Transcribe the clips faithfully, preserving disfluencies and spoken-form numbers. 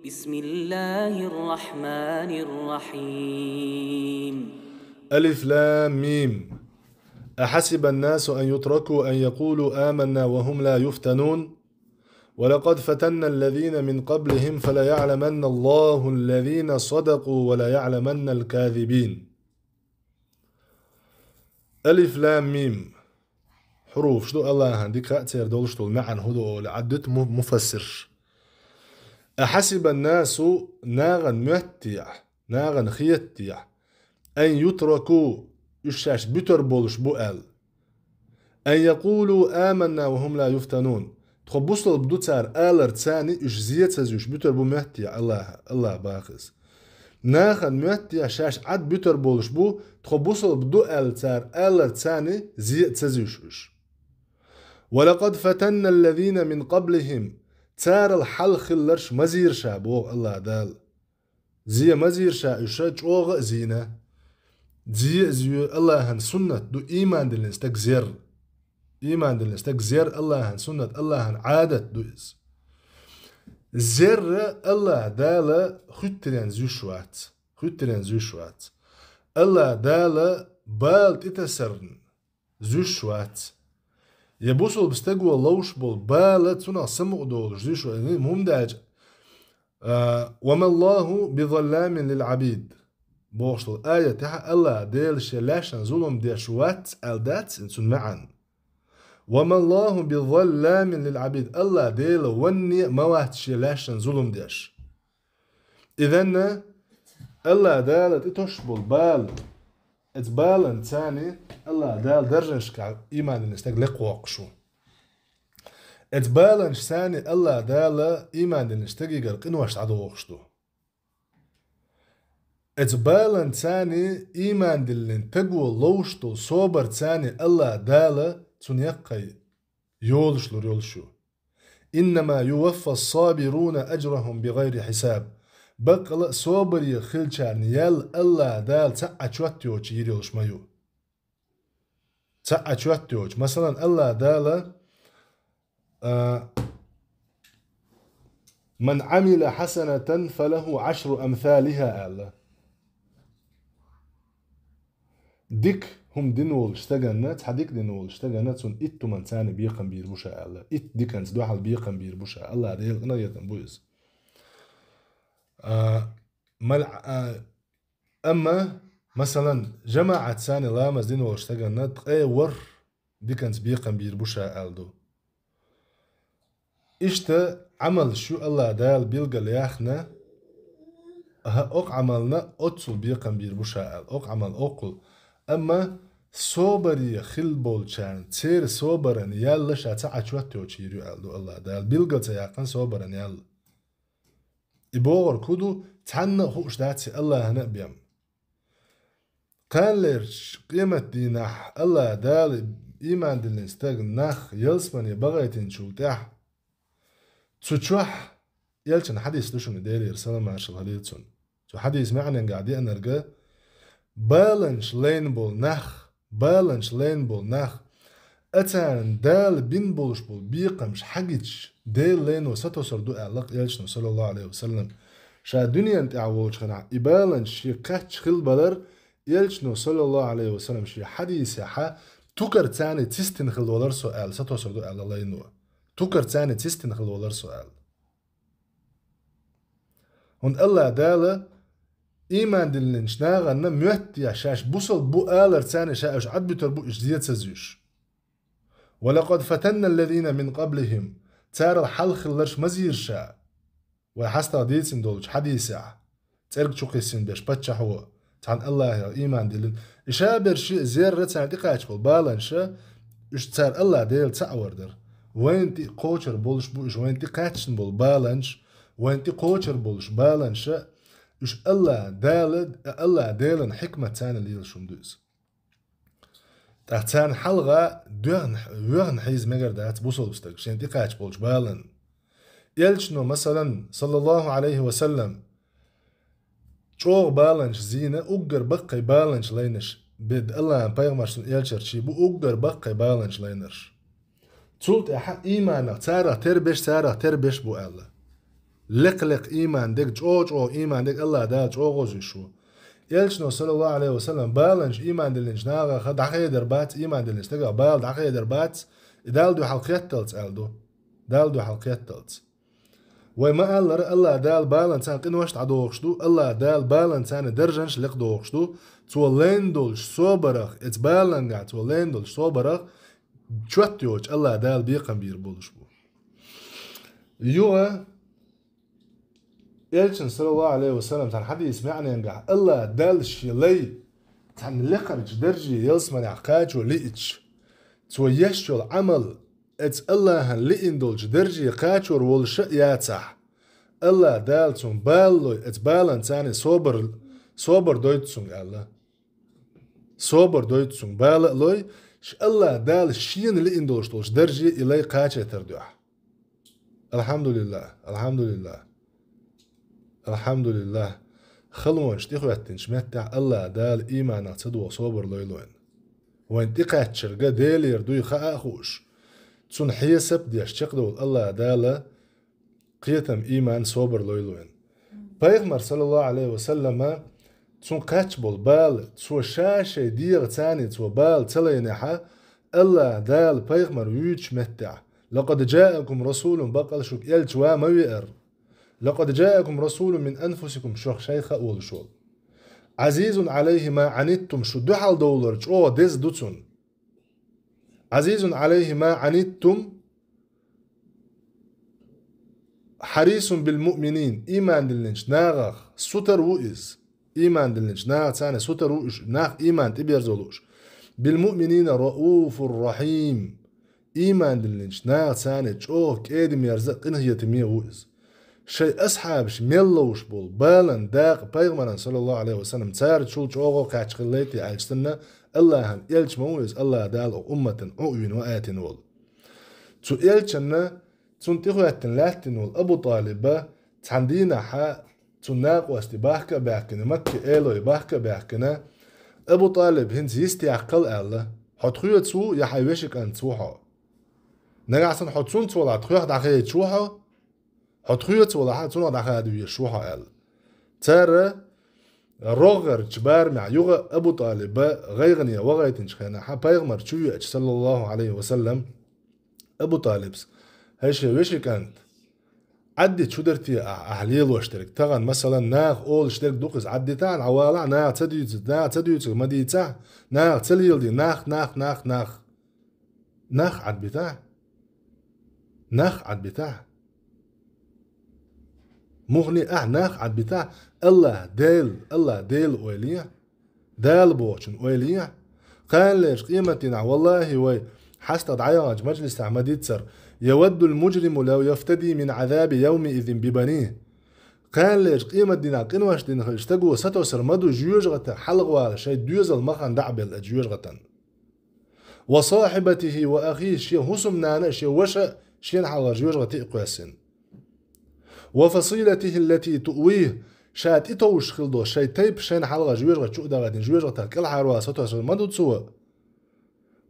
بسم الله الرحمن الرحيم. ألف لام ميم. أحسب الناس أن يتركوا أن يقولوا آمنا وهم لا يفتنون؟ ولقد فتنا الذين من قبلهم فليعلمن الله الذين صدقوا وليعلمن الكاذبين. ألف لام ميم. Хьуруфаш ду Аллахьан дика а церан долуш долу маьӀна хӀун ду олий, Ӏаддуьту му-, муфассирш. أحسب الناس, нахана моьтту техьа, нахана хета техьа, أن يتركوا, уьш шаьш буьтур болуш бу аьлла. أن يقولوا آمنا وهم لا يفتنون. Тхо бусалба ду цара алар царна уьш зе ца зуьйш буьтур бу моьтту техьа Аллахьа, Аллахьа боху иза. Нахана моьтту техьа шаьш Ӏад буьтур болуш бу, тхо бусалба ду аьлла цара алар царна зе а ца зуьйш уьш. ولقد فتنا الذين من قبلهم, царал хьалха хилларш ма зийра ша, боху Аллахьа Дала. Зе ма зийра ша уьш, чӀогӀа а зийна. Зе а зоь Аллахьан суннат ду, ийман диллина стаг зер. Ийман диллина стаг зер Аллахьан суннат, Аллахьан Ӏадат ду иза. Зер Аллахьа Дала хуьттаренна зуьйш вац. Хуьттаренна зуьйш вац. Аллахьа Дала бала тӀетасарна зуьйш вац. Я бусалба стаго ловш болу бала цунах самукъадолуш зуьйш вац. ХӀунда аьлча, а, وما الله بظلام للعبيد бохуш долу аятехь Аллахьа Дела шен лаьшна зулам деш вац аьлла дац цуьнан маьӀна. وما الله بظلام للعبيد, Аллахьа Дела ванне а ма вац шен лаьшна зулам деш. Изанна Аллахьа Дала тӀетосуш болу бала, оцу баланца царна Аллахьа Дала даржанашкахь ийман диллина стаг лекхавоккхуш ву. Оцу баланца царна Аллахьа Дала ийман диллина стагигара къинош дӀадохуш ду. Оцу баланца царна ийман диллина стаго ловш долу собар царна Аллахьа Дала цунна яккхий йолуш лур йолуш ю. إنما يوفى الصابرون أجرهم بغير حساب. Баккъала а собаре хиллачарна ял Аллахьа Дала цхьа а чот йоцуш йийр йолуш ма ю. Цхьа а чот йоцуш. Масалан, Аллахьа Дала, а, من عمل حسنة فله عشر أمثالها аьлла. Дика хӀума дина волчу стаганна, цхьа дика дина волчу стаганна цунна итт хӀуманца царна бекхам бийр бу ша аьлла. Итт диканца дуьхьал бекхам бийр бу ша. Аллахьа Дела къинхетам бу иза. А, мал-, а, амма, масалан, жамаӀатца царна ламаз дина волчу стаганна ткъе ворхӀ диканца бекхам бийр бу ша аьлла ду. Иштта Ӏамалш ю Аллахьа Дала билгалъяьхна, хӀа, окху Ӏамална оццул бекхам бийр бу ша аьлла, окху Ӏамал оккхул. Амма собаре хилла болчарна, церан собаран ял ша цхьа а чот йоцуш йийр ю аьлла ду Аллахьа Дала. Билгал ца яьккхина собаран ял. И бохург хӀун ду, цхьанна а хууш дац и Аллахьана а бен. Кханлерчу къематдийнахь Аллахьа Дала ийман диллина стаг нах ялсамане бахийтинчул тӀаьхьа, цу чохь, элчан хьадис ду шуна, Делера салам-маршалла хуьлийла цунна. Цу хьадисан маьӀненгахь деанарг, баланаш лайна болу нах, баланаш лайна болу нах, а царна Дала бина болуш болу бекхамаш хьагича, Делан лайно сатосур ду аьлла элчано, саллаллаху Ӏалайхи ва саллам. Ша дуьненна тӀехь волчу хенахь и баланаш шен кхаьчча хилла балар, элчано, саллаллаху Ӏалайхи ва саллам, шен хьадисехь, тукар царна цистина хилла валар со аьлла, сатосур ду аьлла лайно. Тукар царна цистина хилла валар со аьлла. ХӀунда Аллахьа Дала ийман диллинчу нахана моьтту я шаьш бусалба бу алар царна ша уьш Ӏадбуьтур бу уьш зен ца зуьйш. «Ва лакъад фатанна аллазина мин къаблихим». Царал хьалха хилларш ма зийра ша. Вай хьастагӀа дийцина долчу хьадисехь, цӀерга чу кхиссина берш паччахьо, цхьана Аллахьах ийман диллина. И ша берш а зерра царна тӀекхача болу баланаш, уьш цара Аллахь Дела ца Ӏавар дара. Вайна тӀе кхочур болуш бу уьш, вайна тӀе кхаьчна болу баланаш, вайна тӀе кхочур болуш баланаш, уьш Аллахь Дала, Аллахь Делан хьикмат царна лелаш хӀума ду иза. ТӀаккха царна хьалха доьхна, воьхна хьийза мегар дац бусалба стаг, шен тӀекхача болчу баланна. Элчано, масалан, саллаллаху Ӏалайхи ва саллам, чӀогӀа баланаш зийна, уггар баккхий баланаш лайнарш, бед Аллахьан пайхамарш цунна элчарчий бу уггар баккхий баланаш лайнарш. Цул тӀаьхьа ийманах царах тера беш, царах тера беш бу аьлла. Лекха-лекха ийман дег, чӀогӀа-чӀогӀа ийман дег АллахӀ Дала чӀогӀа гӀоза йиш ву. Элчано, саллаллаху Ӏалайхи ва саллам, баланча ийман диллинча нагӀаха дӀахедар бац, ийман диллинча стага бала дӀахедар бац, и Далла дуьхьал кхетталц аьлла ду. Далла дуьхьал кхетталц. Вай ма-аллара, АллахӀ Дала баланца къинош дӀадохуш ду, АллахӀ Дала баланца даржанаш лекха дохуш ду, цо лайна долча собарах, эца балангахь цо лайна долча собарах чот йоцуш АллахӀ Дала бекхам бийр болуш бу. Юха Элчан, саллаллаху Ӏалайхи ва саллам, цхьана хьадис маьӀненгахь, АллахӀ Далла шен лай цхьана лекхарчу дарже ялсаманехь кхачо лиъча, цо еш йолу Ӏамал эца АллахӀан лиъна долчу дарже кхачор волуша а яцахь, АллахӀ Дала цунна бала лой, эца баланца собар, собар дойту цунга аьлла. Собар дойту цунга, бала а лой, ш-, АллахӀ Дала шена лиъна долуш долчу дарже и лай кхачийтар дуьхьа. АлхьамдулиллахӀ, алхьамдулиллахӀ, алхьамдулиллахӀ. Халонаш тӀехӀоьттинчу меттехь АллахӀ Дала ийманах ца догӀу собар лойла вайна. Вайн тӀекхаьчнарг Делера дуй хаа а хууш, цунна хьесап а деш чекхдовлу АллахӀ Дала кхетам, ийман, собар лойла вайна. Пайхамар, саллаллаху Ӏалайхи ва саллама, цунна кхаьчна болу бала, цо ша шайн дегӀаца цо бала ца лайнехь, АллахӀ Дала пайхамар вуьйцучу меттехь: «Лакъад джаакум расулун», баккъал шуьга элча ван ма веара. «Лакъад джаакум расулун мин анфусикум», шух шайх а волуш волу. «Ӏазизун Ӏалайхи ма Ӏаниттум», шу дуьхьал довлар чӀогӀа деза ду цунна. «Ӏазизун Ӏалайхи ма Ӏаниттум, хьарисун бил муъминин», ийман диллинчу нахах сутара ву иза. Ийман диллинчу нахаца сутара ву уьш, нах ийман тӀеберзо лууш. «Бил муъминина рауфур рахьим». Ийман диллинчу нахаца чӀогӀа кӀеда-мерза а, къинхетаме а ву иза. Шайн асхьабаш мел ловш болу балан дакъа пайхамаран, саллаллаху Ӏалайхи ва саллам, царачул чӀогӀа кхаьчна хиллай те аьлча санна, АллахӀан элча ма ву иза, АллахӀ Дала оха умматан Ӏу а вина, ва а аьтина волу. Цу элчанна, цунна тӀехӀоьттина лаьттина волу Абу ТӀалиба цхьана дийнахьа цунна накъостий бахка а баьхкина, Макка элой бахка а баьхкина, Абу ТӀалиб, хӀинца йист яккхал аьлла, хьо тхоьца ву я хьайн вешин кӀантаца ву хьо? Нагахь санна хьо цунца валахь, тхоьх дӀахедаш ву хьо? Хьо тхоьца валахь, цунах дӀахада везаш ву хьо аьлла. Цара рогӀерчу барамехь юха Абу ТӀалиба гӀайгӀане вахийтинчу хенахь, пайхамар чу веача, саллаллаху Ӏалайхи ва саллам, Абу ТӀалибас: «ХӀай шен вешин кӀант, Ӏадди чу дара те ахь, ахь лелош дерг? Тахана, масалан, наха олуш дерг ду-кх иза, Ӏаддитахьа, Ӏа валахь, наха ца дуьйцу, наха ца дуьйцург ма дийцахь, наха ца леладе, нах, нах, нах, нах». Нах Ӏадбитахь? Нах Ӏадбитахь? Мухни ахь нах Ӏадбитахь? АллахӀ Дела, АллахӀ Дела ойла е. Дала бохучун ойла е. Кханалерчу къематдийнахь, валлахӀи, вай хьастагӀа дӀаяханчу мажлисехь ма-дийццара: «Яваддул мужриму лав яфтади мин Ӏазаби явмиизин бибаних». Кханалерчу къематдийнахь къинош дина хилча стага сатосар ма ду жоьжахатех хьалхавала шайн доьзал ма-ханна дӀа а белла оцу жоьжахатан. «Ва сахьибатихи ва ахихи», шен хӀусамнана а, шен ваша а шена хьалхара жоьжахати а кхоьссина. «Ва фасилатихи ллати туъвих», ша тӀетовжуш хилла долу шайн тайпа шайна хьалхара жоьжахати чу а дахийтина, жоьжахатех кӀелхьарвала сатосар ма ду цо.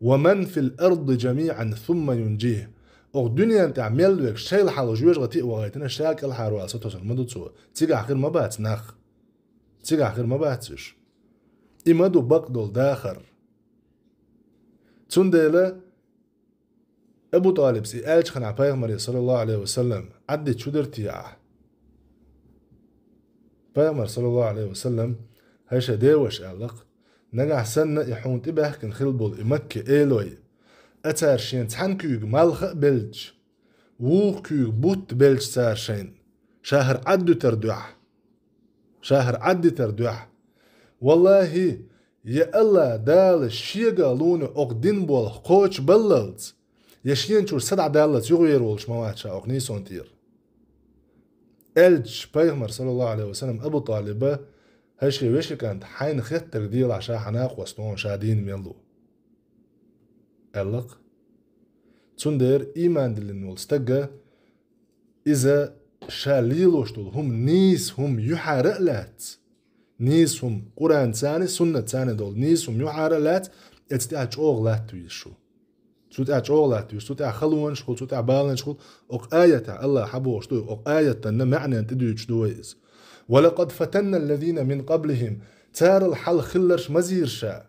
«Ва ман фил арди джамиӀан сумма юнджих». Оха дуьненна тӀехь мел верг шайла хьалха жоьжахати а вахийтина, ша кӀелхьарвала сатосар ма ду цо. Цигахь хир ма бац нах. Цигахь хир ма бац уьш. И ма ду бакъдолу дахар. Цундела Абу ТӀалибас и аьллачу хенахь пайхамаре, саллаллаху Ӏалайхи ва саллам, Ӏаддича хӀун дара те ахь? Пайхамар, саллаллаху Ӏалайхи ва саллам, хӀай шайн деваша, аьлла-кх, нагахь санна и хьуна тӀебаьхкина хилла болу и Макка элой, а цара шена цхьана куьйга малха а белча, вукху куьйга бутт белча цара шайна, ша хӀара Ӏаддитар дуьхьа. Ша хӀара Ӏаддитар дуьхьа. ВаллахӀи, я АллахӀ Дала шегахь луна окху дин болх кхочушбаллалц, я шена чуьра са дӀадаллалц юхавер волуш ма вац ша окху нийсонан тӀера. Аьлча пайхамар, саллаллаху Ӏалайхи ва саллам, Абу ТӀалиба: «ХӀай шен вешин кӀант, хьайна хеттарг делахь ша хьан накъост ву, ша дийна мел ву», аьлла-кх. Цундела ийман диллина волу стага иза ша лелош долу хӀума нийса хӀума юьхьара а лаьцна, нийса хӀума, Къуръанцани, суннатцани долу нийса хӀума юьхьара а лаьцна, эцу тӀехь чӀогӀа латта везаш ву. Цу тӀехь чӀогӀа латтош, цу тӀехь халонаш хуьлу, цу тӀехь баланаш хуьлу, окху аятехь АллахӀа бохуш ду, окху аятанна маьӀненна тӀедуьйцуш ду вай иза. «ولقد فتنا الذين من قبلهم». Царал хьалха хилларш ма зийра ша.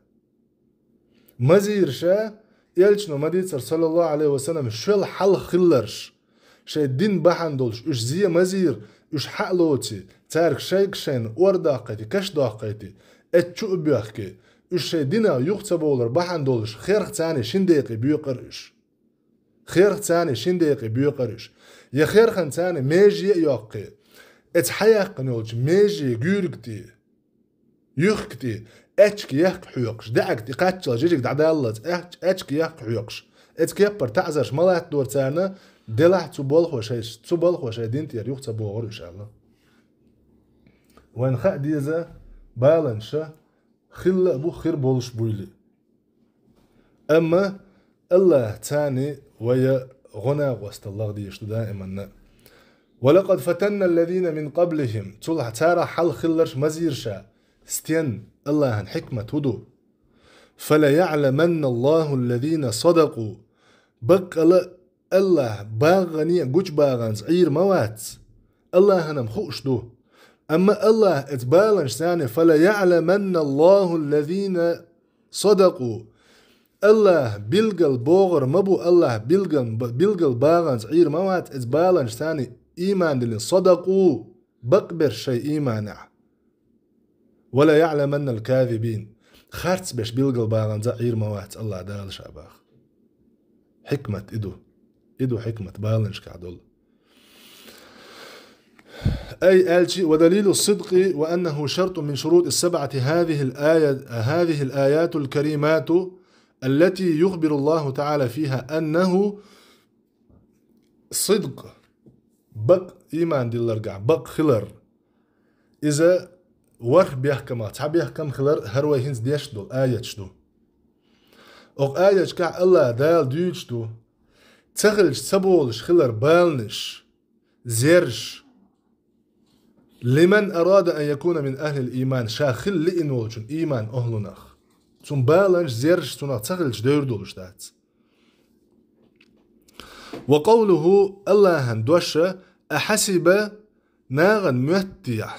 Ма зийра ша, элчано ма дийцара, саллаллаху Ӏалайхи ва саллам, шел хьалха хилларш. Шайн дин бахьана долуш, уьш зе ма зийра, уьш хьа а лоций, цаьрга шайга шайна ор доккхийти, каш доккхийти, эцчу а боьхкий, уьш шайн динах юха ца бовлар бахьана долуш, херх царна шин декъе боькъура уьш. Херх царна шин декъе боькъура уьш. Я херхан царна меже а йоккхий, эца хьаяьккхина йолчу меже гуьйриг тӀе, юьхка тӀе, аьчка яхка хьоькхуш, даьӀахк тӀе кхаччалц жижиг дӀадаллалц, аьч-, аьчка яхка хьоькхуш. Эца кеппара таӀзарш ма латтадора царна, делахь цу балхо шайн, цу балхо шайн дин тӀера юха ца богӀура уьш аьлла. Вайн хаа деза баланша хилла а бу, хир болуш буйли. Амма АллахӀа царна вай гӀо-накъосталла лагӀа дезаш ду даиманна. «ولقد فتنا الذين من قبلهم». Цул хьа-, царах хьалха хилларш ма зийра ша. Стен АллахӀан хьикмат хӀун ду? «فليعلمن الله الذين صدقوا». Баккъала АллахӀ багӀане а гучубагӀанца Ӏийр ма вац. АллахӀанам хууш ду. Амма АллахӀа эца баланаш царна, «فليعلمن الله الذين صدقوا». АллахӀ билггал богӀур ма бу, АллахӀ билггал, билггал багӀанца Ӏийр ма вац, эца баланаш царна ийман диллина, «صدقوا», бакъберш шайн ийманехь. «وليعلمن الكاذبين». Харцберш билггал багӀанца Ӏийр ма вац, АллахӀ Дала ша баха. Хьикмат и ду. И ду хьикмат баланашкахь долу. Ай, аьлчи, «ودليل الصدق وأنه شرط من شروط السبعة هذه الآية، هذه الآيات الكريمات التي يخبر الله تعالى فيها أنه صدق». Бакъ, ийман дилларгахь бакъ хилар. Иза ворхӀ бехкамах цхьа бехкам хилар хӀара вай хӀинца деш долу аяташ ду. Окху аяташкахь АллахӀ Дала дуьйцуш ду, ца хилча ца болуш хилар баланаш, зерш, «لمن أراد أن يكون من أهل الإيمان», ша хила лиъна волчун, ийман охӀлунах. Цунна баланаш, зерш цунах ца хилча девр долуш дац. «وقوله», АллахӀан дош: «أحسب», нахана моьтту техьа.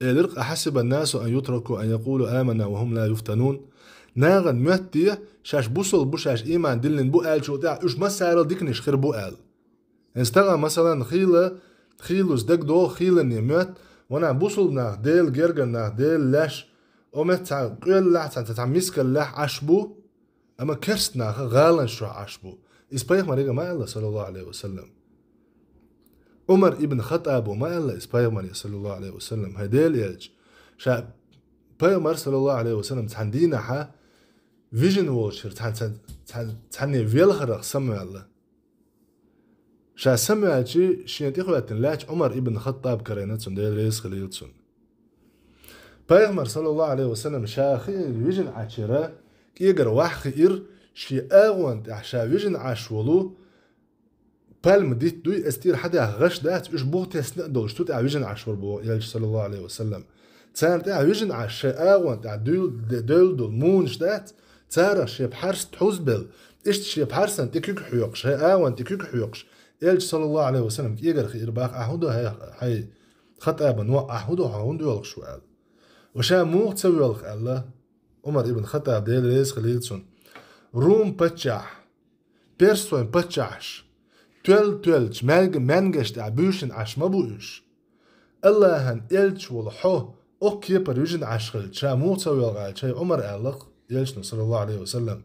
Элира: «أحسب الناس أن يتركوا أن يقولوا آمنا وهم لا يفتنون». Нахана моьтту техьа, шаьш бусалба бу, шаьш ийман диллина бу аьллачул тӀаьхьа уьш массарал диканаш хир бу аьлла. ХӀинца тахана, масалан, хийла, хийлаза дагадогӀу, хийлане моьтту, ванах бусалба нах, Делан гергара нах, Делан лайш, о меттахь цхьа къоьллехь, цхьа, цхьа, цхьа мискаллехь Ӏаш бу, амма керста наха гӀаланаш чохь Ӏаш бу. Иза пайхамарига ма аьлла, саллаллаху Ӏалайхи ва саллам. Ӏумар ибн ХаттӀабо ма аьлла иза пайхамарига, саллаллаху Ӏалайхи ва саллам. ХӀай Делан элча, ша пайхамар, саллаллаху Ӏалайхи ва саллам, цхьана дийнахьа вижина волчуьра цхьа-, цхьа-, цхьа-, цхьанне велхарах самаваьлла. Ша самаваьлча, шена тӀехӀоьттина лаьтташ Ӏумар ибн ХаттӀаб карийна цунна, Дела реза хилийла цунна. Пайхамар, саллаллаху Ӏалайхи ва саллам, ша хи-, вижина Ӏачуьра кӀегар ваьхьа хиира, шен агӀон тӀехь ша вижина Ӏаш волу пальма дитт дуй, эцу тӀера хьадаьхна гӀаш дац, уьш буха тесна а долуш, цу тӀехь вижина Ӏаш вара боху элча, саллаллаху Ӏалайхи ва саллам. Царна тӀехь вижина Ӏаш, шайн агӀон тӀехь дуьйла-, де-, девлла долу мунаш дац, царах шен пхьарс тхьузбелла, иштта шен пхьарсан тӀе куьг хьоькхуш, шайн агӀон тӀе куьг хьоькхуш, элча, саллаллаху Ӏалайхи ва саллам, кӀегар хиира боху: «Ахь хӀун ду, хьай, хьай ХаттӀабан воӀ, ахь хӀун ду, хьо хӀунда воьлхуш ву?» аьлла. «Ва ша муха ца воьлху», аьлла Ӏумар ибн ХаттӀаб, Дела реза хилийла цунна. «Рум паччахь, персойн паччахьаш, тоьлла-тоьллачу маьлга-, маьнгаш тӀехь буьйшина Ӏаш ма бу уьш. АллахӀан элча волу хьо окху кепара вижина Ӏаш хилча, ша муха ца воьлху?» аьлча, хӀай Ӏумар, аьлла элчано, саллаллаху Ӏалайхи ва саллам,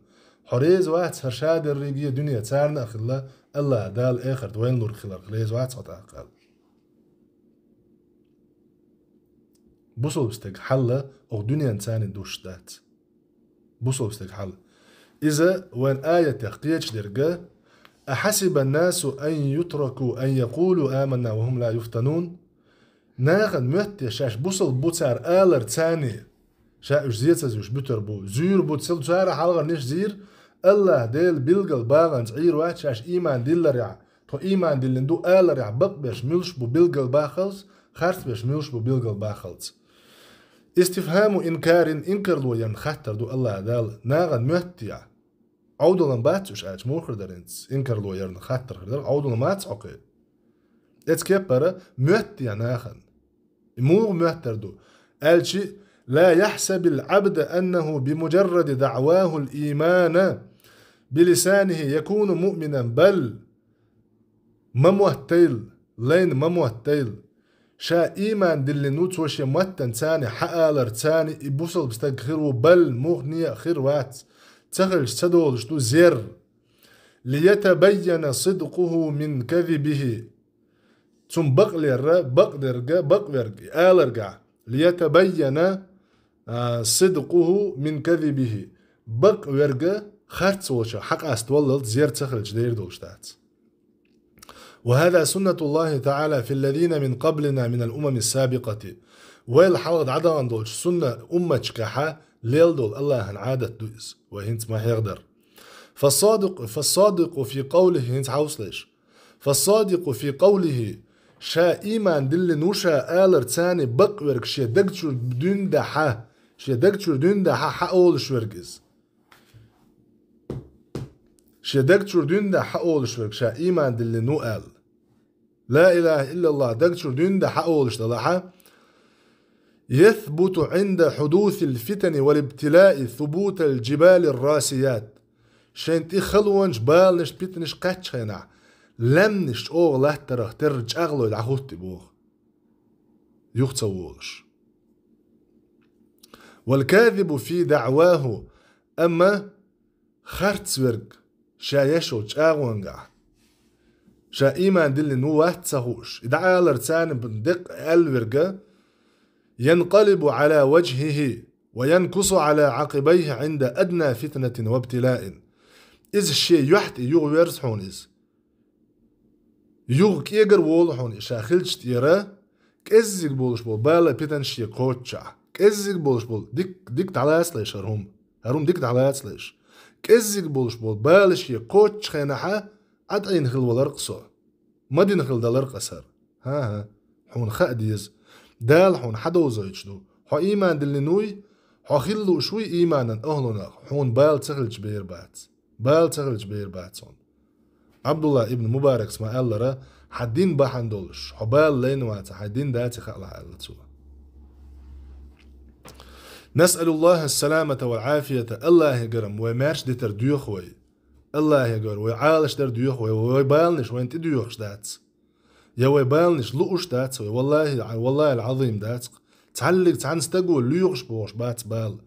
хьо реза вац хӀара ша дерриге а, дуьне царна а хилла, АллахӀ Дала эхарт вайна лур хиларх реза вац хьо тӀаккха аьлла. Бусалба стеган хьал окху дуьненца цхьаьна душ дац. Бусалба стеган хьал. Иза вайн аятех кхечу дерга: «أحسب الناس أن يتركوا أن يقولوا آمنا وهم لا يفتنون». Нахана моьтту техьа шаьш бусалба бу цара алар царна, ша уьш зецазвуьш буьтур бу, зуьйр бу, цу цара хьалхарниш зийр, АллахӀ Дела билггал багӀанца Ӏийр вац шаьш ийман дилларехь, тхо ийман диллина ду аларехь бакъберш муьлш бу билггал баххалц, харцберш муьлш бу билггал баххалц. Истифхаму инкарин, инкарло ян хаттар ду АллахӀ Дала, нахана моьтту техьа. Ӏовдалан бац уьш аьлча, муха хир дара хӀинца? Инкарло ярна хаттар хир дара, Ӏовдалан мац хьо кхы? Эцу кеппара моьтту я нахана? И муха моьттар ду? Аьлчи: «لا يحسب العبد أنه بمجرد دعواه الإيمان بلسانه يكون مؤمنا، بل» Ма моттайла, лайна ма моттайла. Ша ийман диллина ву, цо шен маттанца а, хьааларца а, и бусалба стаг хир ву, бал муха а хир вац. Ца хилча ца долуш ду зер. «ليتبين صدقه من كذبه». Цунна бакълерра, бакъдерга, бакъверг, и аларгахь. «ليتبين صدقه من كذبه». Бакъверг харц волчу хьакъаста валлалц зер ца хилча дер долуш дац. «وهذا سنة الله تعالى في الذين من قبلنا من الأمم السابقة». Вайл хьалха дӀадахана долчу сунна умматчикахьа лел долу Аллахьан Ӏадат ду иза, вай хӀинца ма хьехдар. «فالصادق، فالصادق في قوله», хӀинца хьовсалаш. «فالصادق في قوله», ша ийман диллина ву ша аларца а, бакъверг шен даг чуьра дуьйна дахьа, шен даг чуьра дуьйна дахьа хьаолуш верг иза. Шен даг чуьра дуьйна дахьа хьаолуш верг ша ийман диллина ву аьлла. «لا إله إلا الله» даг чуьра дуьйна дахьа хьаолуш далахьа. «يثبت عند حدوث الفتن والابتلاء ثبوت الجبال الراسيات». Шайн тӀе халонаш, баланаш, питанаш кхаьччу хенахь, лаьмнаш чӀогӀа латтарах терра чӀагӀлой дӀахӀутти боху. Юха ца волуш. «والكاذب في دعواه», амма харц верг ша еш йолчу чӀагӀонгахь, ша ийман диллина ву вац ца хууш, и дӀааларца а деккъа аьлла верг, «ينقلب على وجهه وينكص على عقبيه عند أدنى فتنة وابتلاء». Иза шен юьхь тӀе юхаверза хьуна иза. Юха кӀегар волу хьуна и ша хилча тӀера, кӀеззиг болуш болу бала, питанаш шен кхоччахь. КӀеззиг болуш болу, дик, дика дӀалацалаш хӀара хӀума. ХӀара хӀума дика дӀалацалаш. КӀеззиг болуш болу бала шен кхоччу хенахьа, Ӏа тӀаийна хила валар-кх со. Ма дина хила далар-кх аса хӀара. ХӀан-хӀа, хьуна хаа деза. Дала хьуна хьадовзуьйтуш ду. Хьо ийман диллина вуй, хьо хила лууш вуй ийманан охьалунах, хьуна бала ца хилча бер бац. Бала ца хилча бер бац хьуна. Абдулла ибн Мубаракс ма-аллара: «Хьан дин бахьана долуш, хьо бала лайна ваца, хьан дин даций хаалахь», – аьлла цо. «نسأل الله السلامة والعافية», Аллахьегара вай маьрша дитар доьху вай. Аллахьегара вай Ӏалашдар доьху вай, вай баланаш вайна тӀедоьхуш дац. Я вай баланаш лууш дац вай, валлахьи, валлахьил-Ӏазим дац-кх. Цхьаллиг цхьана стаго лоьхуш бохуш бац бала.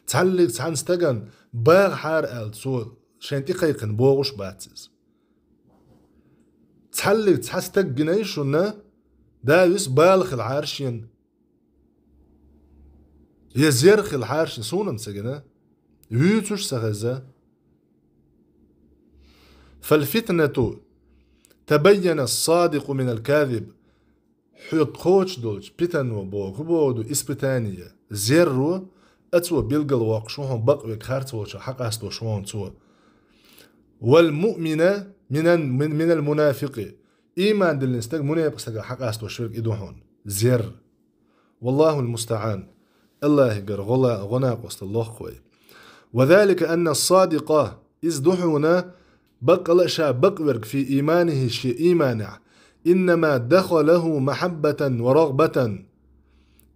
Цхьаллиг цхьана стагана багӀахьара аьлла, цо шайн тӀе кхайкхина богӀуш бац иза. Цхьаллиг цхьа стаг гинай шуна, да вис бала хилахьара шена. Я зер хилахьара шена, суна-м ца гина. Вуьйцуш ца хеза. «فالفتنة تبين الصادق من الكاذب». Хьоьга кхочуш долчу питано боху, боху ду испытание, зерро, а цо билгал воккхуш ву хьуна, бакъвега харц волчу хьакъасталуш ву хьуна цо. «والمؤمن من، من، من المنافق». Ийман диллина стаг мунепакъ стагах хьакъасталуш верг и ду хьуна. Зер. Валлахул мустаӀан. Аллахьигара гӀо ла-, гӀо накъостал лоху вай. «وذلك أن الصادق», иза ду хьуна, баккъала а ша бакъверг, «في إيمانه», шен ийманехь, «إنما دخله محبة ورغبة».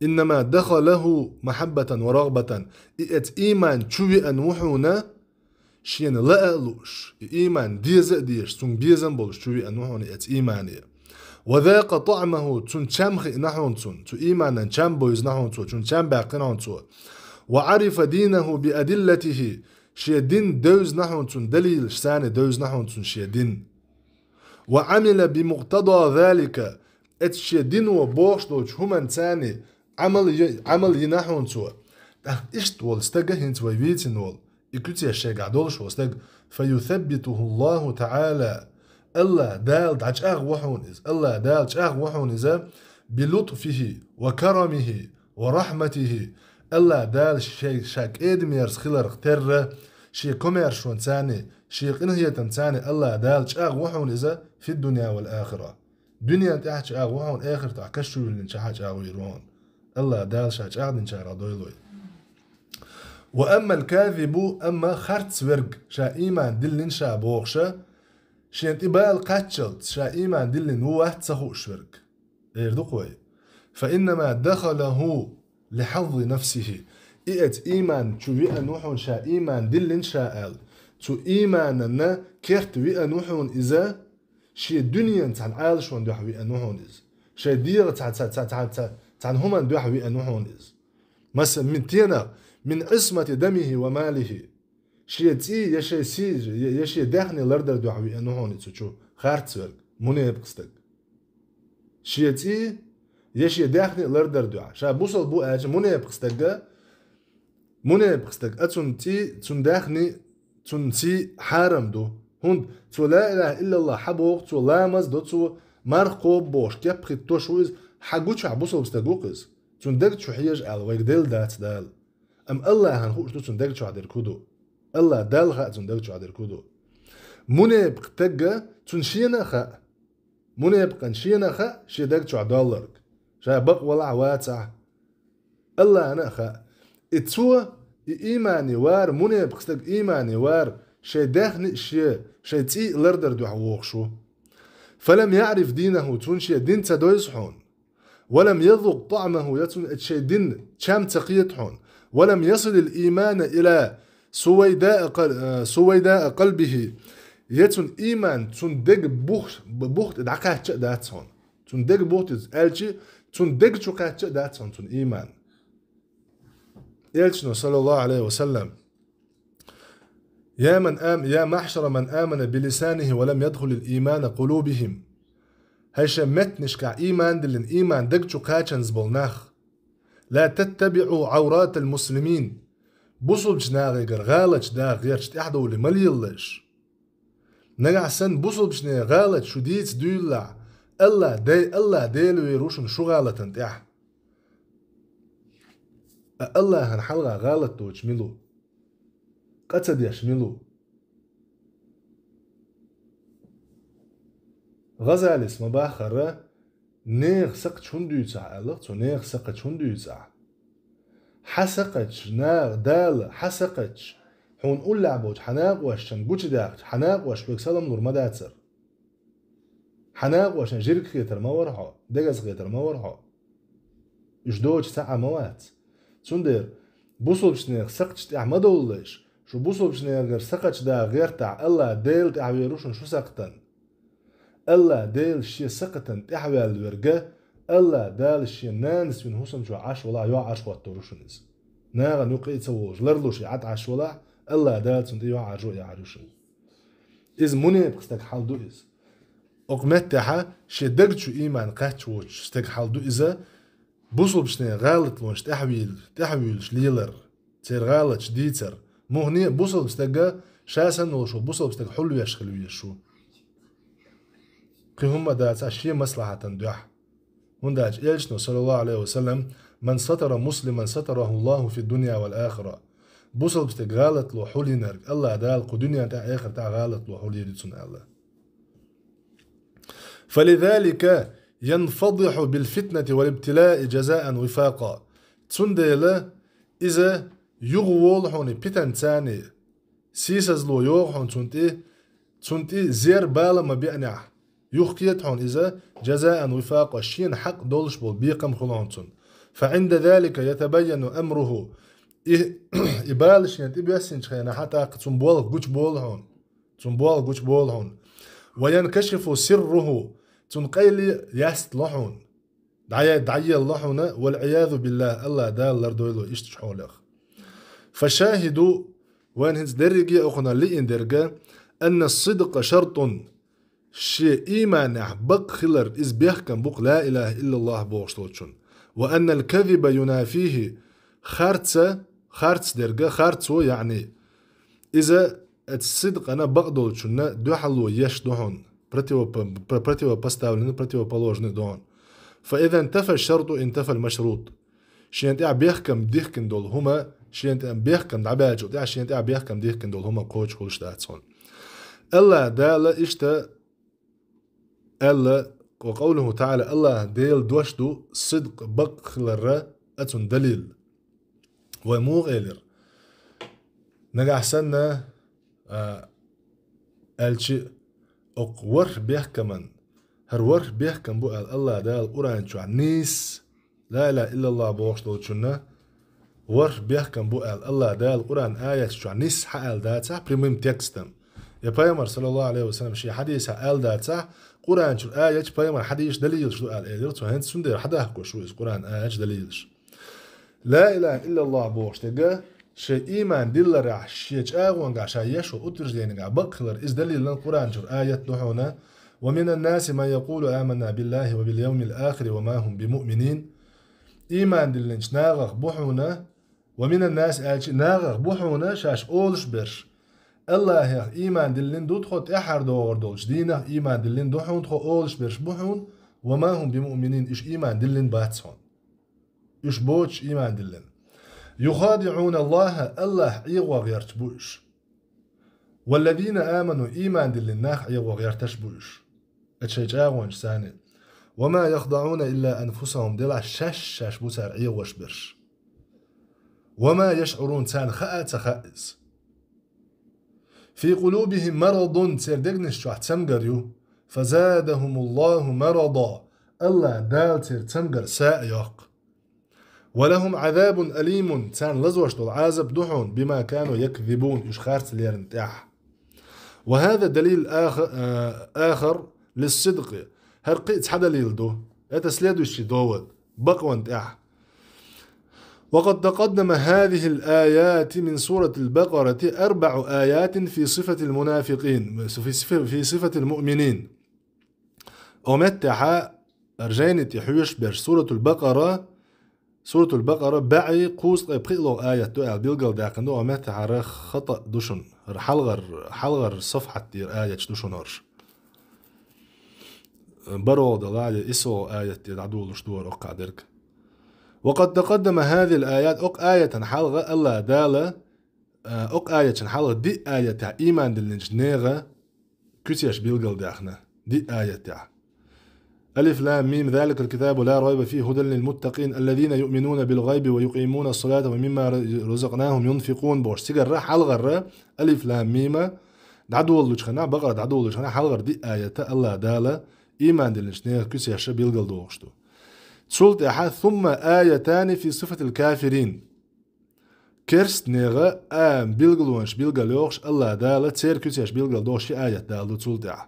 «إنما دخله محبة ورغبة». И эца ийман чу веана ву хьуна, шена лаа а лууш, и ийман деза а дезаш, цунна безам болуш чу веана ву хьуна и эца иймане. «وذاق طعمه», цунна чам хиъна хьуна цунна, цу ийманан чам бевзина хьуна цо, цунна чам баьккхина хьуна цо. «وعرف دينه بأدلته», шен дин девзина хьуна цунна, далилаш санна девзина хьуна цунна шен дин. «وعمل بمقتضى ذلك», эца шен дино бохуш долчу хӀуманца Ӏамал е-, Ӏамал йина хьуна цо. ТӀаккха иштта волу стага хӀинца вай вийцина волу, и куьце шегахь долуш волу стаг, «فيثبته الله تعالى», Аллах Дала дӀачӀагӀву хьуна иза, Аллах Дала чӀагӀву хьуна иза, «بلطفه وكرمه ورحمته», Аллах Дала шен, ша кӀедамерза хиларх терра, шен комаьршонца, шен къинхетамца Аллах Дала чӀагӀву хьуна иза, «في الدنيا والآخرة». Дуьнен тӀехь а чӀагӀву хьуна, эхартахь каш чу виллинчохь а чӀагӀвийр ву хьуна. Аллах Дала ша чӀагӀдинчарах дойла вай. وأما الكاذب, амма харц верг, ша ийман диллина ша бохуша, шен тӀе бала кхаччалц ша ийман диллина ву вац ца хууш верг. Эр ду-кх вай: فإنما دخله لحظ نفسه. И эца ийман чу веана ву хьуна ша ийман диллина ша аьлла. Цу иймананна керт веана ву хьуна иза, шен дуьненан цхьана Ӏалашонан дуьхьа веана ву хьуна иза. Шен дегӀан цхьа-, цхьа-, цхьа-, цхьа-, цхьа-, цхьана хӀуманна дуьхьа веана ву хьуна иза. Масала, мин тенах, من عصمة دمه وماله. Шен цӀий я шен сий, я, я шен даьхни лардар дуьхьа веана ву хьуна цу чу харц верг, мунепакъ стаг. Шен цӀий я шен даьхни лардар дуьхьа. Ша бусалба ву аьлча, мунепакъ стага, мунепакъ стаг, а цунна цӀий, цунна даьхни, цунна сий хьарам ду. ХӀунда цо ла илаха иллаллах хьабоху, цо ламаз до, цо марха кхобу бохуш, кеп хӀиттош ву иза, хьан гучахь бусалба стаг ву-кх иза. Цунна даг чу хьежа аьлла, вайга делла дац Дала. Амма Аллахьан хууш ду цунна даг чохь дерг хӀун ду. Аллах Далла хаьа цунна даг чохь дерг хӀун ду. Мунепакъ стага цунна шена а хаьа. Мунепакъан шена а хаьа шен даг чохь долларг. Ша бакъ валахь а, вацахь а. Аллахьана а хаьа. И цо, и иймане вара, мунепакъ стаг иймане вара, шайн даьхни а шен, шайн цӀий а лардар дуьхьа вогӀуш ву. فلم يعرف دينه, цунна шен дин ца дойза хьуна. ولم يذق طعمه, я цунна оцу шайн динан чам ца кхета хьуна. ولم يصل الإيمان إلى سويداء قل-, э, سويداء قلبه. Я цунна ийман цунна дега бух-, бух тӀе дӀакхаьчча а дац хьуна. Цунна дега бух тӀе аьлча, цунна дега чу кхаьчча а дац хьуна цунна ийман. Элчано, саллаллаху алейхи ва саллам: يا من آم-، يا معشر من آمن بلسانه ولم يدخل الإيمان قلوبهم. ХӀай шайн меттанашкахь ийман диллина, ийман даг чу кхачанза болу нах. لا تتبعوا عورات المسلمين. Бусулбачу нахегара гӀалаташ даха гӀерташ тӀаьхьадовлий ма лелалаш. Нагахь санна бусулбачу нехан гӀалат шу дийца дуьйлалахь, Аллах Дей-, Аллах Дела вер ву шуна шу гӀалатан тӀехь. А Аллахьан хьалха гӀалат доцуш мила ву? Къа ца деш мила ву? ГӀазалис ма-баххара, нехан сакхташ хӀунда дуьйцу ахь аьлла, цо нехан сакхташ хӀунда дуьйцу ахь? Хьан сакхташ, наха, Дала, хьан сакхташ, хьуна уллехь болчу хьан накъосташна гучудаьккхича, хьан накъосташа хьоьга салам лур ма дацара. Хьан накъосташна жирг хетар ма вара хьо, дегаза хетар ма вара хьо. Уьш доцуш цхьа а ма вац. Цундела бусулбачу нехан сакхташ тӀехь ма довлалаш, шу бусулбачу нехагара сакхташ даха гӀертахь, Аллах Дела тӀехь вер ву шуна шу сакхтан. Аллах Дела шен сакхтан тӀехь ваьлла верг, Аллах Дала шен нанас вина хӀусам чохь Ӏаш валахь, юьхь Ӏаш хӀоттор ву шуна иза. Нахана юккъе а ца волуш, ларлуш и Ӏад Ӏаш валахь, Аллах Дала цунна тӀе юьхь Ӏаржо а яхьар ю шуна. Иза мунепакъ стаг хьал ду иза. Окху меттехьа шен даг чу ийман кхаьчча воцуш стаг хьал ду иза, бусулбачу нехан гӀалатлонаш тӀаьхьавийла-, тӀаьхьавуьйлуш лелар, церан гӀалаташ дийцар. Муххале а бусулба стага ша санна волуш волу бусулба стаг хьулвеш хила везаш ву. Кхин хӀумма а дацахь шен маслахьатан дуьхьа. ХӀунда аьлча элчано, саллаллаху алейхи ва саллам: من ستر مسلما ستره الله في الدنيا والآخرة. Бусулба стаг гӀалатло хьулйинарг Аллах Дала кху дуьнен тӀехь а, эхартахь а гӀалатло хьулйийр ю цунна аьлла. فلذلك ينفضح بالفتنة والابتلاء جزاء وفاقا. Цундела иза юхаволу хьуна питанцани, сийсазло йогӀу хьуна цунна тӀе, цунна тӀе зер бала ма беанехь, юхакхета хьуна иза, جزاء وفاقا, шена хьакъ долуш болу бекхам хуьлу хьуна цунна. فعند ذلك يتبين أمره. И, и бала шена тӀе боьссинчу хенахь тӀаккха цунна болх гучуболу хьуна. Цунна болх гучуболу хьуна. وينكشف سره, цунна къайле ястало хьуна. ДӀае-, дӀаелло хьуна, والعياذ بالله, Аллах Дала лардойла иштачу хьолех. فالشاهد, вайн хӀинца дерриге а окхунах лиъна дерг, أن الصدق شرط, шен ийманехь бакъ хилар иза бехкам бу-кх لا إله إلا الله бохуш долчун. وأن الكذب ينافيه, харца, харц дерг, харцо, яъни, иза оцу сидкъана бакъдолчунна дуьхьало еш ду хьуна, противопо-, про-, противопоставленный, противоположный ду хьуна. فإذا انتفى الشرط انتفى المشروط. Шена тӀехь бехкам дихкина долу хӀума, шена тӀехь бехкам дӀабаьллачул тӀаьхьа, шена тӀехь бехкам дихкина долу хӀума кхочуш хуьлуш дац хьуна. Аллах Дала иштта аьлла, وقوله تعالى, Аллах Делан дош ду сидкъ, бакъ хиларра, а цунна далил. Вай муха элира? Нагахь санна, а, аьлча, окху ворхӀ бехкаман, хӀара ворхӀ бехкам бу аьлла Аллах Дала Къуръан чохь нийса, ла илаха иллаллах бохуш долчунна, ворхӀ бехкам бу аьлла Аллах Дала Къуръан аяташ чохь нийса хьааьлла дацахь прямым текстом. Я пайхамар, саллаллаху алейхи ва саллям, шен хьадисехь аьлла дацахь, Къуръан чуьра аяташ пайхамар хьадисаш далилаш ду аьлла элира цо, хӀинца цундела хьадахкош ву иза Къуръан аяташ далилаш. Ла илаха иллаллах бохуш дерг, шайн ийман дилларехь, шен чӀагӀонгахь ша еш волу утвержденигахь бакъ хилар, иза далилан Къуръан чуьра аят ду хьуна: «Ва минан наси ман якъулу аманна биллахи ва бил явмил ахири ва ма хум бимуъминин». Ийман диллинчу нахах бу хьуна, ва минан наси аьлча, нахах бу хьуна шаьш олуш берш: Аллахьех ийман диллина ду тхо, тӀаьххьара догӀур долчу дийнах ийман диллина ду хьуна тхо олуш берш бу хьуна, ва ма хум бимуъминин, уьш ийман диллина бац хьуна. Уьш боцуш ийман диллина. «Юхадиъуна Аллаха», Аллах ӀегӀо гӀерташ бу уьш. «Валлазина аману», ийман диллина нах ӀегӀо гӀерташ бу уьш. Оцу шайн чӀагӀончу царна. «Ва ма яхдаъуна илла анфусахум», делахь шаьш-шаьш бу цара ӀегӀош берш. «Ва ма яшъурун», царна хаа а ца хаьа иза. «Фи къулубихим марадун», церан дегнаш чохь цамгар ю. «Фазадахумуллаху марада», Аллах Дала церан цамгар са а йоккху. «Ва лахум азабун алимун», царна лазош долу Ӏазаб ду хьуна, «бима кану якзибун», уьш харц лерна тӀехь. «Ва хаза далил аха-, а, ахар лиссидкъи», хӀара кхин а цхьа далил ду. «Это следующий довод», бакъван тӀехь. «Ва къад такъаддама хазихил аят мин суратил Бакъарати арбаъу аятин фи сифатил мунафикъин, фи сифа-, фи сифатил муъминин». О меттехьа, ржайни тӀе хьоьжуш берш, Суратул Бакъара, Суратул Бакъара баьӀи кхузткъе пхиъ аят ду аьлла билгалдаьккхина ду, о меттехьара хатӀа ду шуна. ХӀара хьалгӀар-, хьалгӀар сафхьат тӀера аяташ ду шуна хӀорш. БархӀалгӀа я исс аят тӀе дӀадолуш ду хӀара оккхахь дерг. «Ва къад такъаддама хазихил аят», окх аятан хьалха Аллах Дала, а, окх аятан хьалха диъ аятехь ийман диллинчу нехан куьцеш билгалдаьхна, диъ аятехь. Алиф лам мим, заликал китабу ла райба фихи, худан лил муттакъин, аллазина юъминуна бил гӀайби ва юкъимуна ссалата ва мимма разакънахум юнфикъун бохуш, цигара хьалгӀара, алиф лам мима, дӀадолалучу хенахь, Бакъара дӀадолалучу хенахь, хьалгӀара диъ аята Аллах Дала ийман диллинчу нехан куьцеша билгалдохуш ду. Цул тӀаьхьа, сумма аятани фи сифатил кафирин. Керст нехан а билгалонаш билгалйохуш, Аллах Дала церан куьцеш билгалдохуш ши аят даладу цул тӀаьхьа.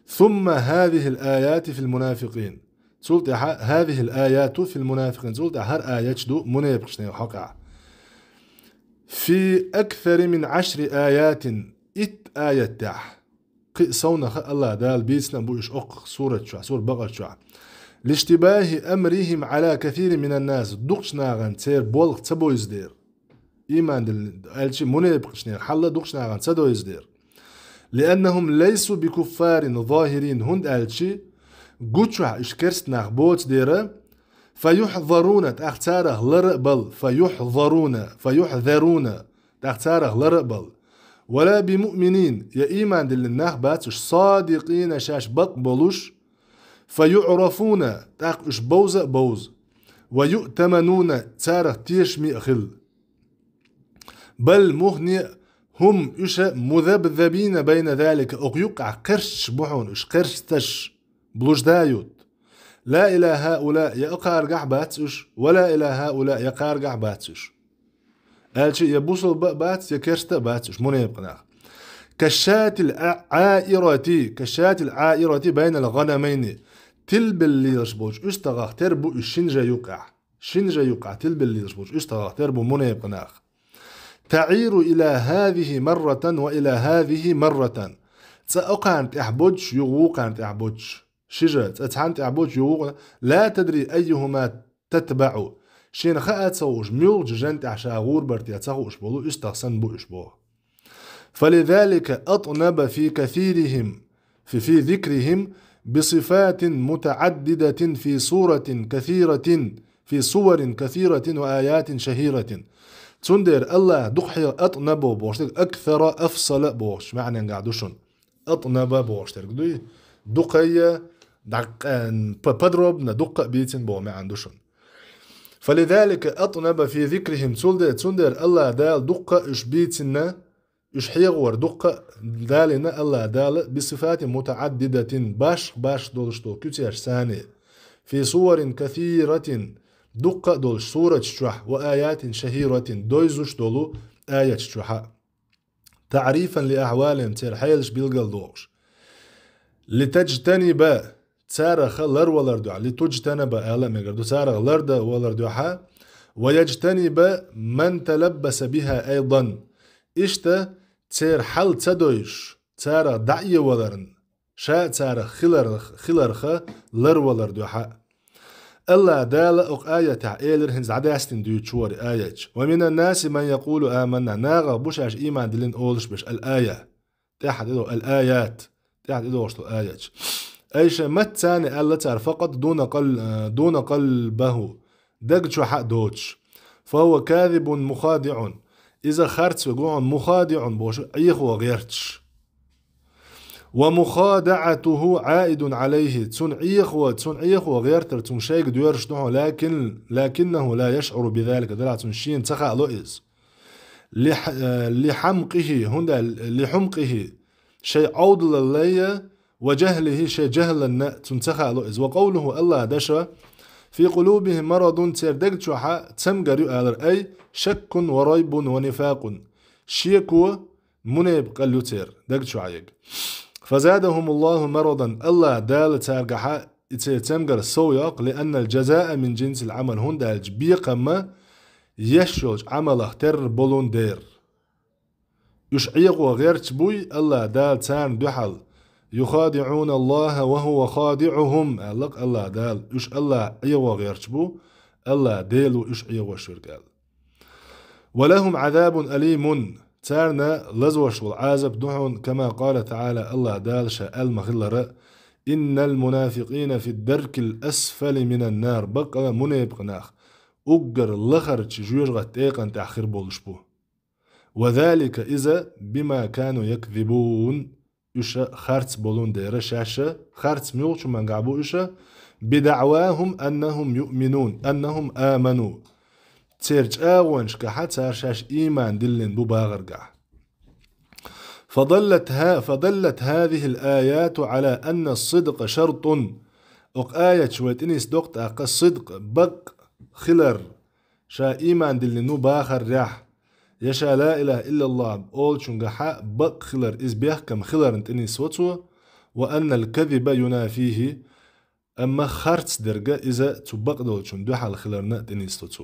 Сумма хазихил аяти фил мунафикъин. Цул тӀаьхьа хазихил аяту фил мунафикъин. Цул тӀаьхьа хӀара аяташ ду мунепакъаш нехан хьокъехь. Фи аксари мин Ӏашри аятин. Итт аят тӀехь. Кхин а совнаха Аллах Дала бийцина а бу уьш оккха сурат чохь, сура Бакъара чохь. Лиштибахи амрихим Ӏала касирин минан нас, дукхачу нахана церан болх ца бовзадер. Ийман дилла аьлча, мунепакъашнера хьалла дукхачу нахана ца довзадер. Лианнахум лайсу бикуффарин захирин, хӀунда аьлча гучохь уьш керст нах боцу дера, фа юхьзаруна, тӀаккха царах лара а бала, фа юхьзаруна, фа юхьзаруна, тӀаккха царах лара а бала. Вала бимуъминин, я ийман диллина нах бац уьш, садикъина, шаьш бакъ болуш, фа юърафуна, тӀаккха уьш бовза а бовза, ва юътамануна, царах тешаме а хила. Бал мухне а хӀум уьш а музабзабина байна залика, окху юккъехь кхерсташ бу хьуна уьш, кхерсташ, блуждают. Ла ила хаула, я окхаргахь бац уьш, ва ла ила хаула, я кхаргахь бац уьш. Аьлча, я бусулба а бац, я керста а бац уьш, мунепакъ нах. Кашатил а-, аирати, кашатил аирати байнал гӀанамайни. Тилбелла лелаш болчу уьстагӀах тера бу уьш шина жа юккъехь. Шина жа юккъехь тилбелла лелаш болчу уьстагӀах тера бу мунепакъ нах. Таиру ила хазихи марратан ва ила хазихи марратан. Цкъа окхарна тӀехь боцуш, юха вукхарна тӀехь боцуш. Ши жа, цкъа цхьанна тӀехь боцуш, юха вукхарна. Ла тадри айюхума татбаъу. Шена хаа ца хууш, муьлхачу жан тӀехь ша гӀур бара те ца хууш болу уьстагӀ санна бу уьш боху. Фализалика атнаба фи касирихим, фи, фи зикрихим бисифатин мутаӀаддидатин фи суратин касиратин, фи суварин касиратин ва аятин шахиратин. Цундела Аллах дукхахье атнаба бохуш дерг, аксара, афсала бохуш маьӀненгахь ду шуна. Атнаба бохуш дерг дуй. Дукхайя, дакъ-, п-, подробно, дуккха а бийцина боху маьӀна ду шуна. فلذلك أطنب في ذكرهم, цул де-, цундела Аллах Дала дуккха уьш бийцина, уьш хьехавар дуккха далийна Аллах Дала, بصفات متعددة, башха-башха долуш долу куьцаш санна, في سور كثيرة, дуккха а долуш сураташ чохь, وآيات شهيرة, дойзуш долу аяташ чохь а. تعريفا لأحوالهم, церан хьелаш билгалдохуш. لتجتنب, царах ларвалар дуьхьа, لتجتنب ала а мегар ду, царах лардан валар дуьхьа, ويجتنب من تلبس بها أيضا. Иштта церан хьал ца дойуш, царах дӀаэваларна, ша а царах хиларх-, хиларх ларвалар дуьхьа. Аллах Дала окху аятехь элира, хӀинца дӀадаьстина дуьйцуш вара аяташ: ومن الناس من يقول آمنا, нахах бу шаьш ийман диллина олуш берш, الآية, тӀаьхьа тӀедогӀу, الآيات, тӀаьхьа тӀедогӀуш долу аяташ. Ай шайн матца царна аьлла цара, فقط دون قل-, دون قلبه, даг чохь а доцуш. فهو كاذب مخادع, иза харц верг ву хьуна, مخادع бохуш, Ӏехо гӀерташ. ومخادعته عائد عليه, цуьнан Ӏехо, цуьнан Ӏехо гӀертар цуьнан шайга доьрзуш ду хьуна, لكن, لكنه لا يشعر بذلك, делахь цунна шена ца хаало иза. لح-, لحمقه, хӀунда аьлла, لحمقه, шайн Ӏовдалаллех, وجهله, шайн жаьхӀаллах цунна ца хаало иза. وقوله, Аллах Дала: في قلوبهم مرض, церан даг чохь а цамгар ю алар, أي شك وريب ونفاق, шеко, мунепакъалла ю церан даг чохь ерг. فزادهم الله مرضا, Аллах Дала цаьргахь и церан цамгар сов йоккху, لأن الجزاء من جنس العمل, хӀунда аьлча бекхам еш йолчу Ӏамалах терра болун дера. Уьш Ӏехо гӀерташ буй Аллах Дала царна дуьхьал, يخادعون الله وهو خادعهم, аьлла-кх Аллах Дала, уьш Аллах Ӏехо гӀерташ бу, Аллах Дела ву уьш Ӏехош верг аьлла. ولهم عذاب أليم, царна лазош волу Ӏазап ду хьуна, كما قال تعالى, Аллах Дала ша аьлла ма-хиллара: إن المنافقين في الدرك الأسفل من النار, баккъала мунепакъ нах уггар лахарчу жоьжахатин тӀекъан тӀехь хир болуш бу. وذلك, иза, بما كانوا يكذبون, уьш харц болун дера, шаьш харц муьлхачу мангахь бу уьш, بدعواهم أنهم يؤمنون, أنهم آمنوا, церан чӀагӀонашкахь цара шаьш ийман диллина бу бахаргахь. فدلت ها-, فدلت هذه الآيات على أن الصدق شرط. Окху аяташ вай тӀе нисдоккху тӀаккха сидкъ, бакъ хилар, ша ийман диллина ву бахарехь, я ша ла илаха иллаллахӀ олучунгахь бакъ хилар, иза бехкам хиларна тӀе нисво цо, وأن الكذب ينافيه, амма харц дерг иза цу бакъдолчун дуьхьал хиларна а тӀе нисво цо.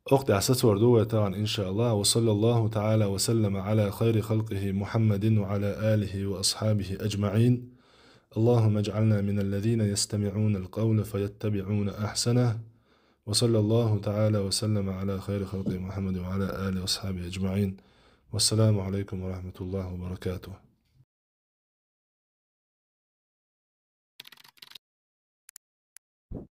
Окху тӀехь сацор ду вай тахана, иншааллахӀ. وصلى الله تعالى وسلم على خير خلقه محمد وعلى آله وأصحابه أجمعين. اللهم اجعلنا من الذين يستمعون القول فيتبعون أحسنه. وصلى الله تعالى وسلم على خير خلقه محمد وعلى آله وأصحابه أجمعين. والسلام عليكم ورحمة الله وبركاته.